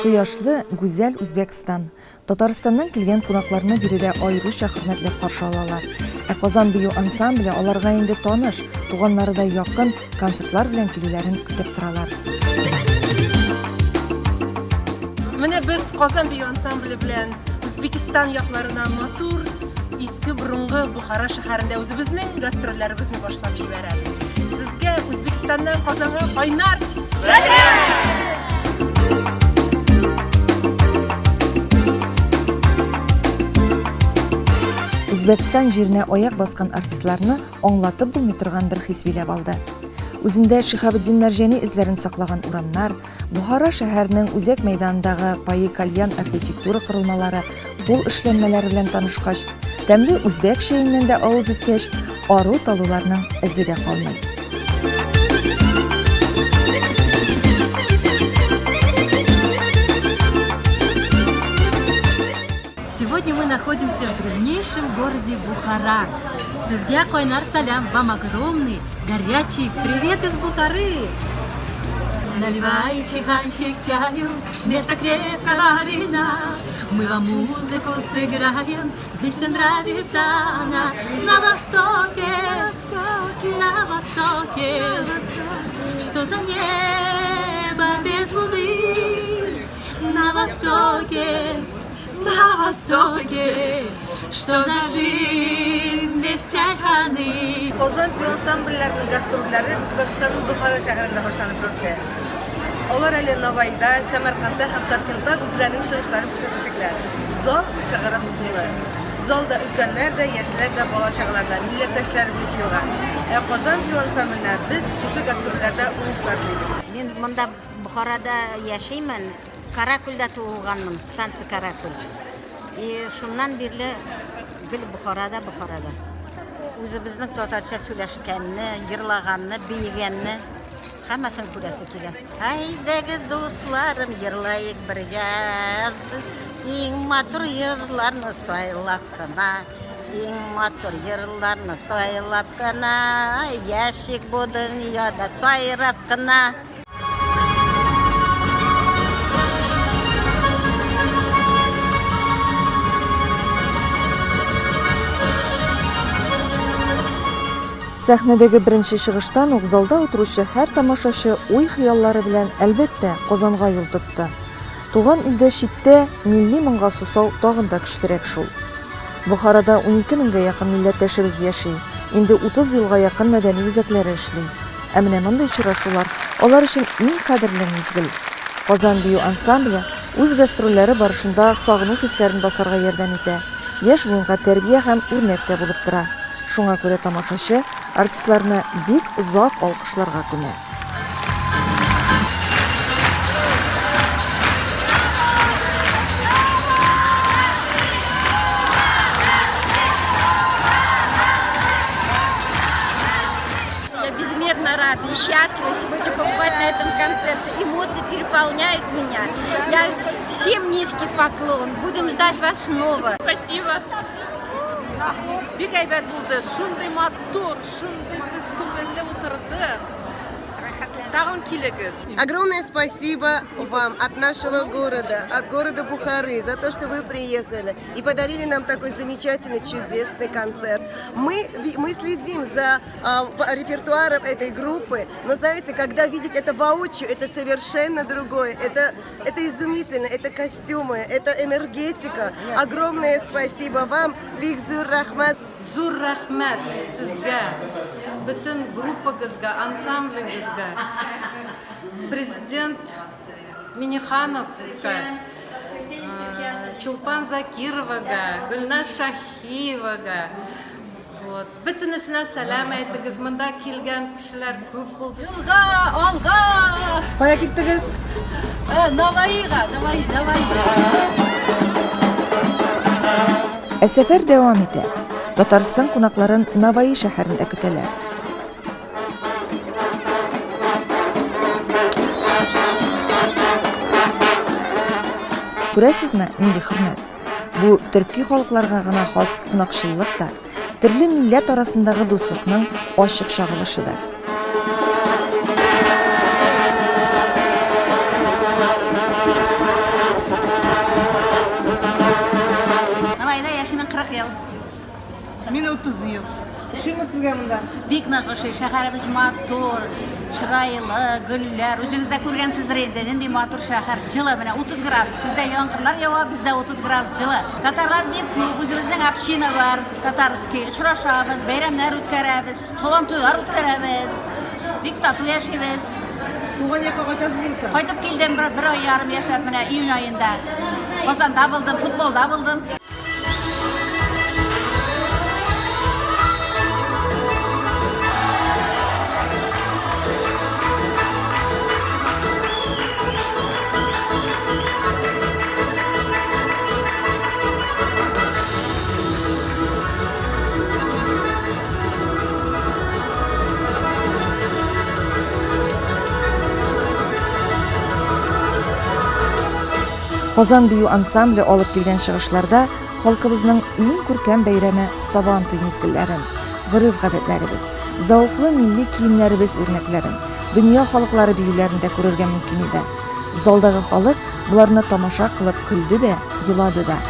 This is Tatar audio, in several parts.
Кояшлы, гүзәл Үзбәкстан. Татарстаннан килгән кунакларны биредә аеруча хөрмәтләп каршы алалар. Ә Казан бию ансамбле аларга инде таныш, туганнарыдай якын концертлар белән килүләрен көтеп торалар. Менә без Казан бию ансамбле белән Үзбекистан якларына матур, иске борынгы Бухара шәһәрендә үзебезнең гастрольләребезне башлап җибәрәбез. Сезгә Үзбекистаннан Казанга кайнар сәлам! Үзбәкстан җиренә аяк баскан артистларны аңлатып булмый торган бер хис биләп алды. Үзендә Шиһабетдин Мәрҗани эзләрен саклаган урамнар, Бохара шәһәренең үзәк мәйданындагы Паи-Кальян архитектура корылмалары, кул эшләнмәләре белән танышкач, тәмле үзбәк чәеннән дә авыз иткәч, ару-талуларның эзе дә калмый. Сегодня мы находимся в древнейшем городе Бухара. Сезгә кайнар сәлам, вам огромный, горячий привет из Бухары! Наливай чайханчик чаю вместо крепкого вина. Мы вам музыку сыграем, здесь всем нравится она. На востоке, на востоке, что за небо без луны? На востоке, на востоке, что за жизнь без чайханы? Казан бию ансамбльләренең гастрольләре Үзбәкстанның Бохара шәһәрендә башланып китте. Алар әле Навайда, Сәмәркандта һәм Ташкентта үзләренең чыгышларын күрсәтәчәкләр. Зал шыгрым тулы. Залда өлкәннәр дә, яшьләр дә, бала-чагалар да, милләттәшләребез җыелган. Ә Казан бию ансамбленә без шушы гастрольләрдә уңышлар телибез. Мин монда Бохарада яшимен. Каракүлдә туылганмын, станция Каракүл. И шуннан бирле гел Бохарада, Бохарада. Үзебезнең татарча сөйләшкәнне, йырлаганны, биегәнне һәммәсен күрәсе килә. Әйдәгез, дусларым, йырлаек бергә. Иң матур йырларны сайлап кына, иң матур йырларны сайлап кына, яшик бу дөньяда сайрап кына. Сәхнәдәге беренче чыгыштан ук залда утыручы һәр тамашачы уй-хыяллары белән, әлбәттә, Казанга юл тотты. Туган илдә читтә милли моңга сусау тагын да көчлерәк шул. Бохарада 12 меңгә якын милләттәшебез яши, инде 30 елга якын мәдәни үзәкләре эшли. Ә менә мондый очрашулар алар өчен иң кадерле мизгел. Казан бию ансамбле үз гастрольләре барышында сагыну хисләрен басарга ярдәм итә, яшь буынга тәрбия һәм үрнәк тә булып тора. Шуңа күрә тамашачы артистларны бик озак алкышларга күмә. Я безмерно рада и счастлива сегодня побывать на этом концерте. Эмоции переполняют меня. Я всем низкий поклон. Будем ждать вас снова. Спасибо. Бик әйбәт булды. Шундый матур, шундый без күңелле утырдык. Тагын килегез. Огромное спасибо вам от нашего города, от города Бухары, за то, что вы приехали и подарили нам такой замечательный, чудесный концерт. Мы следим за репертуаром этой группы, но знаете, когда видеть это воочию, это совершенно другое. Это изумительно, это костюмы, это энергетика. Огромное спасибо вам, Бик зур рәхмәт. Зур рәхмәт сезгә, бөтен группагызга, ансамблегезгә, президент Миннихановка, Чулпан Закировага, Гөлназ Шаһиевага. Вот. Бөтенесенә сәлам әйтегез. Монда килгән кешеләр күп булды. Юлга, алга! Кая киттегез? Э, Наваига, Наваи, Наваи. Ә сәфәр дәвам итә. Татарстан кунакларын Наваи шәһәрендә көтәләр. Күрәсезме, нинди хөрмәт? Бу төрки халыкларга гына хас кунакчыллык та, төрле милләт арасындагы дуслыкның ачык чагылышы да. 40 ел. Мин 30 ел. Ошыймы сезгә монда? Бик нык ошый. Шәһәребез матур, чырайлы, гөлләр. Үзегез дә күргәнсездер инде, нинди матур шәһәр. Җылы менә 30 градус. Сездә яңгырлар ява, бездә 30 градус җылы. Татарлар бик күп, үзебезнең община бар, татарский. Очрашабыз, бәйрәмнәр үткәрәбез, сабантуйлар үткәрәбез. Бик тату яшибез. Туган якка кайтасызмы соң? Кайтып килдем, бер, бер ай ярым яшәп менә июнь аенда. Казанда булдым, футболда булдым. Казан бию ансамбле алып килгән чыгышларда халкыбызның иң күркәм бәйрәме Сабан туй мизгелләрен, гореф-гадәтләребез, зәвыклы милли киемнәребез үрнәкләрен, дөнья халыклары биюләрен дә күрергә мөмкин иде. Залдагы халык боларны тамаша кылып көлде дә, елады да.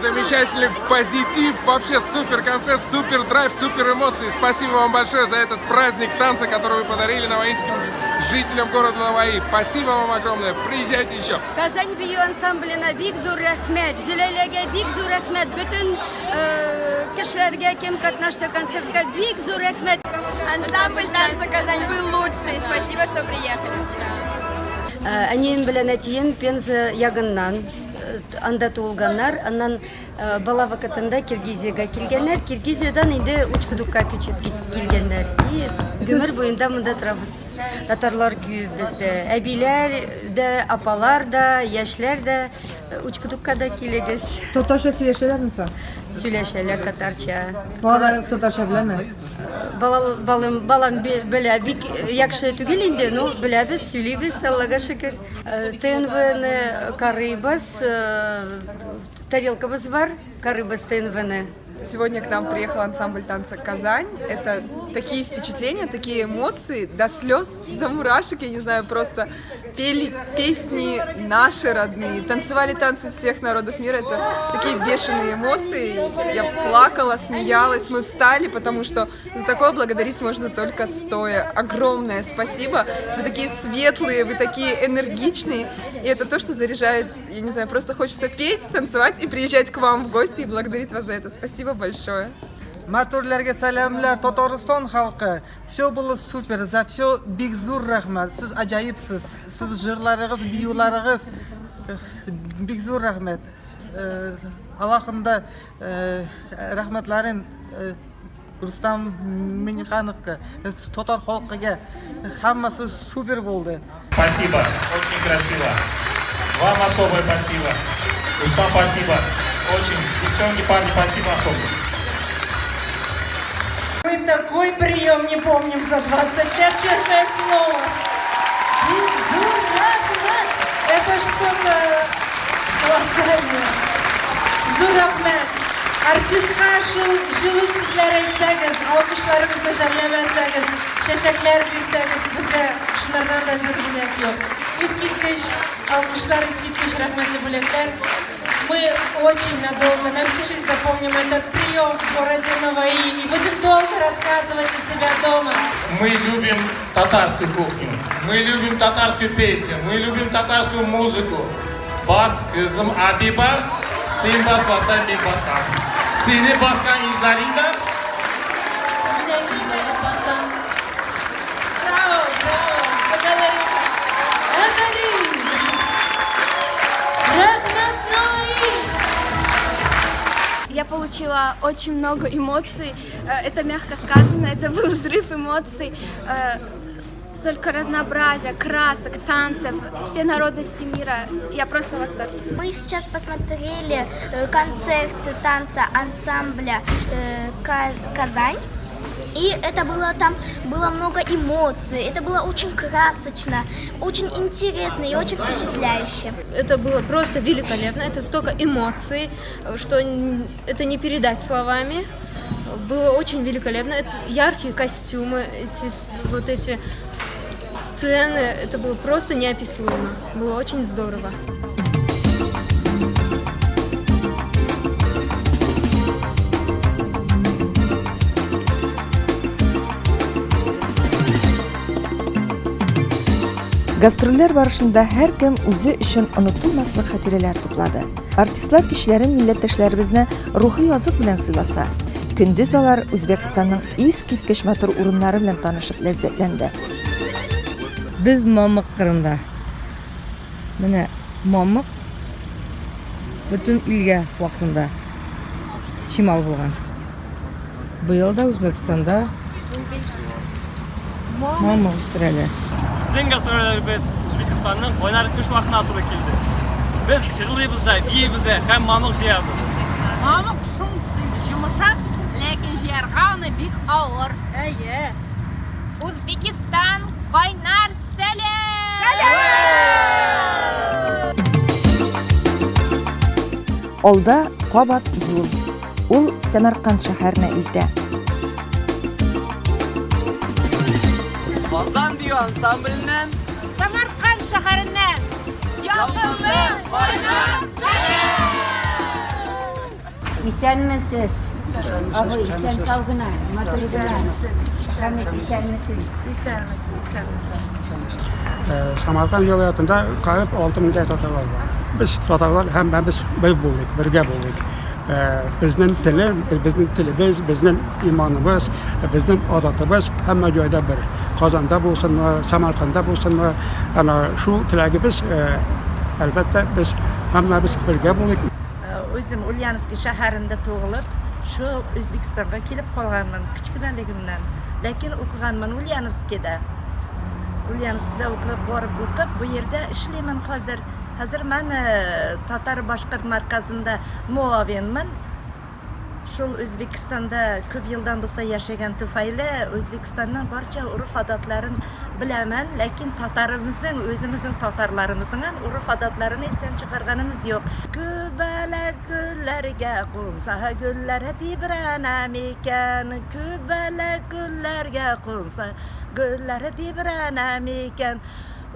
Замечательный позитив, вообще супер концерт, супер драйв, супер эмоции. Спасибо вам большое за этот праздник танца, который вы подарили наваийским жителям города Наваи. Спасибо вам огромное. Приезжайте еще. Казань бию ансамбленә бик зур рәхмәт, Зөләйләгә бик зур рәхмәт, бөтен э, кешеләргә, кем катнашты концертка, бик зур рәхмәт. Ансамбль танца Казань был лучший. Спасибо, что приехали. Э, әнием белән әтием Пенза ягыннан э, анда туылганнар. Аннан э, бала вакытында Киргизиягә килгәннәр. Киргизиядән инде Учкудукка күчеп килгәннәр. И гомер буенда монда торабыз. Татарлар күп бездә. Әбиләр дә, апалар да, яшьләр дә. Учкудукка да килегез. Татарча сөйләшәләрме соң? Сөйләшәләр татарча. Балаларыгыз татарча беләме? Балам, балам, балам белә, бик яхшы түгел инде, но беләбез, сөйлибез, Аллага шөкер. ТНВны карыйбыз, тарелкабыз бар, карыйбыз ТНВны. Сегодня к нам приехал ансамбль танца «Казань». Это такие впечатления, такие эмоции, до слез, до мурашек, я не знаю, просто пели песни наши родные, танцевали танцы всех народов мира. Это такие бешеные эмоции. Я плакала, смеялась, мы встали, потому что за такое благодарить можно только стоя. Огромное спасибо. Вы такие светлые, вы такие энергичные. И это то, что заряжает, я не знаю, просто хочется петь, танцевать и приезжать к вам в гости и благодарить вас за это. Спасибо большое. Матурларга сәламләр, Татарстан халкы. Все было супер, за все бик зур рәхмәт. Сез аҗаепсыз. Сез җырларыгыз, биюларыгыз бик зур рәхмәт. Аллаһның да рәхмәтләрен Рустам Миннихановка, татар халкыга һәммәсе супер булды. Спасибо, очень красиво. Вам особое спасибо. Рустам, спасибо. Очень. Девчонки, парни, спасибо особо. Мы такой прием не помним за 20 лет, честное слово. Это что-то колоссальное. Зур рәхмәт. Артистка шул җылы сүзләр әйтсәгез, алкышларыгызны жәлләмәсәгез, чәчәкләр бирсәгез, безгә шунардан да зур бүләк юк. Искиткеч алкышлар, искиткеч рәхмәтле бүләкләр. Мы очень надолго, на всю жизнь запомним этот прием в городе Наваи и будем долго рассказывать у себя дома. Мы любим татарскую кухню, мы любим татарскую песню, мы любим татарскую музыку. Бас кызым Абиба, син басмасаң мин басам. Сине баскан эзләреңдән Басам. Браво, браво, благодарю вас. Афәрин! Рәхмәт, Наваи! Я получила очень много эмоций. Это мягко сказано, это был взрыв эмоций. Столько разнообразия, красок, танцев, все народности мира. Я просто в восторге. Мы сейчас посмотрели концерт танца ансамбля Казань. И это было там, было много эмоций, это было очень красочно, очень интересно и очень впечатляюще. Это было просто великолепно, это столько эмоций, что это не передать словами. Было очень великолепно, это яркие костюмы, эти, вот эти сцены, это было просто неописуемо, было очень здорово. Гастрольләр барышында һәркем үзе өчен онытылмаслык хатирәләр туплады. Артистлар кичләрен милләттәшләребезне рухи язык белән сыйласа, көндез алар Үзбәкстанның искиткеч матур урыннары белән танышып ләззәтләнде. Без мамык кырында. Менә мамык бөтен илгә вакытында чимал булган. Быел да Үзбәкстанда мамык үстерәләр. Безнең гастрольләребез Үзбәкстанның кайнар эш вакытына туры килде. Без җырлыйбыз да, биибез дә һәм мамык җыябыз. Мамык шундый йомшак, ләкин җыярга аны бик авыр. Әйе. Узбекистан кайнар сәлам! Алда кабат юл. Ул Сәмәрканд шәһәренә илтә. Казан бию ансамбленнән Самарканд шәһәреннән ялкынлы кайнар сәлам! Исәнмесез. Абый, исән сау гына, матур гына. Хамис, исәнмесең. Исәнмесез, исәнмесез. Самарканд вилаятында карып 6 меңдәй татарлар бар. Без татарлар һәммәбез бер булыйк, бергә булыйк. Безнең теле, безнең телебез, безнең иманыбыз, безнең адатыбыз һәммә җайда бер. Казанда булсынмы, Самарканда булсынмы, ана шул теләгебез, әлбәттә, без һәммәбез бергә булыйк. Үзем Ульяновский шәһәрендә туылып, шул Үзбекстанга килеп калганмын кечкенәлегемнән. Ләкин укыганмын Ульяновскида. Ульяновскида укып, барып укып, бу йирдә эшлимен хәзер. Хәзер мин татар-башкорт марказында муавинмын. Шул Үзбекстанда күп елдан булса яшәгән туфайлы Үзбекстанның барча урыф-адатларын Беләмен, ләкин татарымызның, үземезнең татарларымызның һәм урыф-адатларын истән чыгарганымыз юк. Күбәләк гөлләргә кунса, гөлләр тибрәнә микән? Күбәләк гөлләргә кунса, гөлләр тибрәнә микән?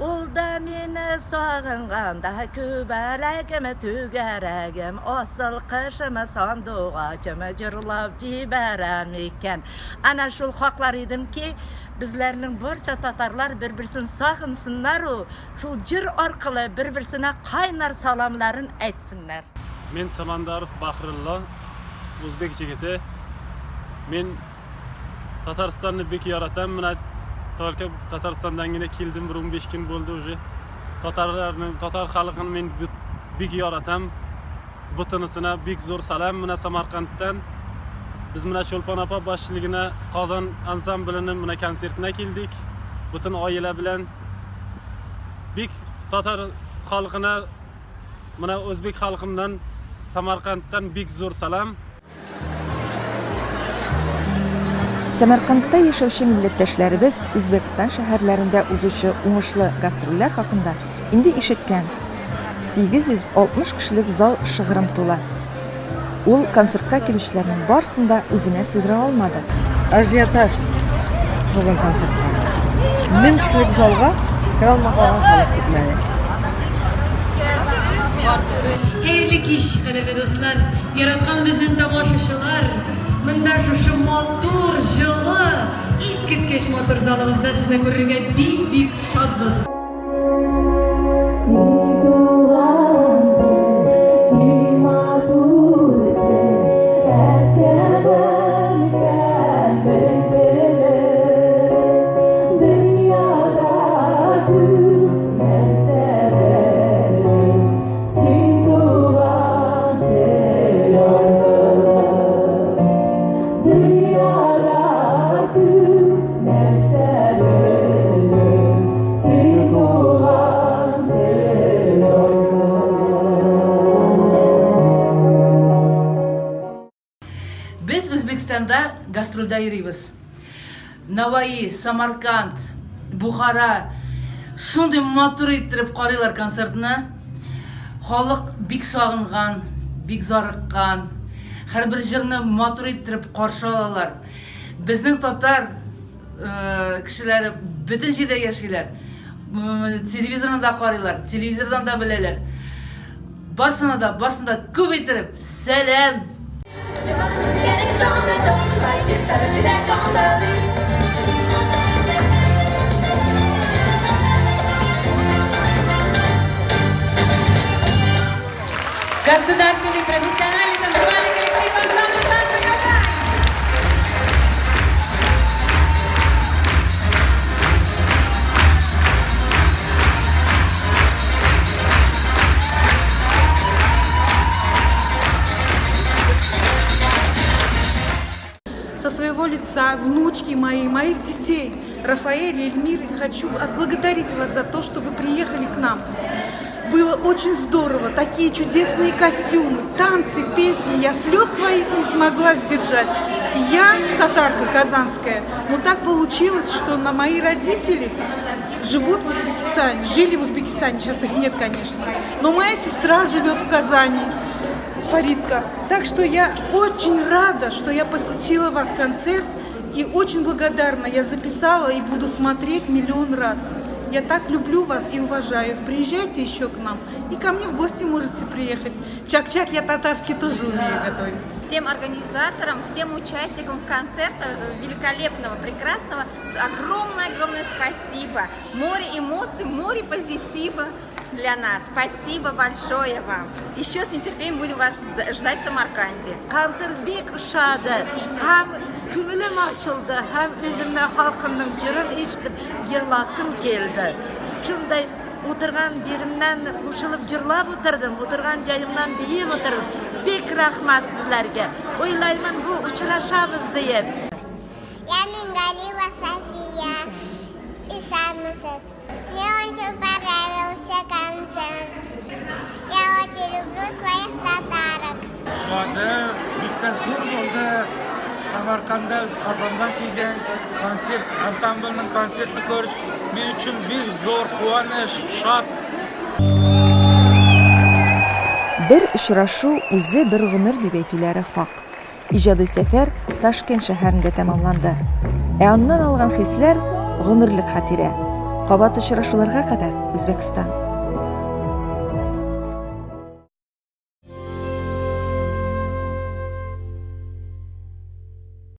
Ул да мине сагынганда, күбәләгем, түгәрәгем, асыл кышым, сандугачым җырлап җибәрә микән? Әнә шул хаклар идем ки, Безләрнең барча татарлар бер-берсен сагынсыннар у, шул җыр аркылы бер-берсенә кайнар саламларын әйтсеннәр. Мин Самандаров Бахрылла, узбек җегете. Мин Татарстанны бик яратам. Менә только Татарстаннан генә килдем, бер 15 көн булды уже. Татарларны, татар халкын мин бик яратам. Бутынысына бик зур салам менә Самаркандтан. Без менә Чулпан апа башчылыгына Казан ансамбленең менә концертына килдек. Бутын аилә белән. Бик татар халкына менә үзбек халкыннан Самаркандтан бик зур салам. Сәмәркандта яшәүче милләттәшләребез Үзбәкстан шәһәрләрендә узучы уңышлы гастрольләр хакында инде ишеткән. 860 кешелек зал шыгрым тулы. Ул концертка килүчеләрнең барысын да үзенә сыйдыра алмады. Ажиотаж бүген концертка. 1000 кешелек залга керә алмый калган халык күпмәде. Хәерле кич, кадерле дуслар, яраткан безнең тамашачылар! Монда шушы матур, җылы, искиткеч матур залыбызда сезне күрергә бик-бик шатбыз. Без Үзбекстанда гастрольдә йөрибез. Наваи, Самарканд, Бухара шундый матур иттереп карыйлар концертны. Халык бик сагынган, бик зарыккан. Һәрбер җырны матур иттереп каршы алалар. Безнең татар э, кешеләре бөтен җирдә яшиләр. Телевизорны да карыйлар, телевизордан да беләләр. Барсына да, барсына да күп иттереп сәлам! Государственный профессиональный танцевальный коллектив ансамбль танца «Казань». Со своего лица, внучки мои, моих детей, Рафаэля, Эльмиры, хочу отблагодарить вас за то, что вы приехали к нам. Было очень здорово, такие чудесные костюмы, танцы, песни. Я слез своих не смогла сдержать. Я татарка казанская, но так получилось, что на мои родители живут в Узбекистане, жили в Узбекистане, сейчас их нет, конечно. Но моя сестра живет в Казани, Фаридка. Так что я очень рада, что я посетила вас концерт и очень благодарна. Я записала и буду смотреть миллион раз. Я так люблю вас и уважаю. Приезжайте еще к нам. И ко мне в гости можете приехать. Чак-чак я татарский тоже умею готовить. Всем организаторам, всем участникам концерта великолепного, прекрасного огромное-огромное спасибо. Море эмоций, море позитива для нас. Спасибо большое вам. Еще с нетерпением будем вас ждать в Самарканде. Концерт бик ошады. Һәм күңелем ачылды, һәм үземнең халкымның җырын ишетеп еласым килде. Шундай утырган җиремнән кушылып җырлап утырдым, утырган җаемнан биеп утырдым. Бик рәхмәт сезләргә. Уйлаймын бу очрашабыз диеп. Я Мингалиева София. Исәнмесез. Мне очень понравился концерт. Я очень люблю своих татарок. Ошады, бик тә зур булды. Самарканда без Казаннан килгән концерт, ансамбльнең концертын күрү мин өчен бик зур куаныч, шат. Бер очрашу үзе бер гомер дип әйтүләре хак. Иҗади сәфәр Ташкент шәһәрендә тәмамланды. Ә аннан алган хисләр, гомерлек хатирә. Кабат очрашуларга кадәр, Үзбәкстан!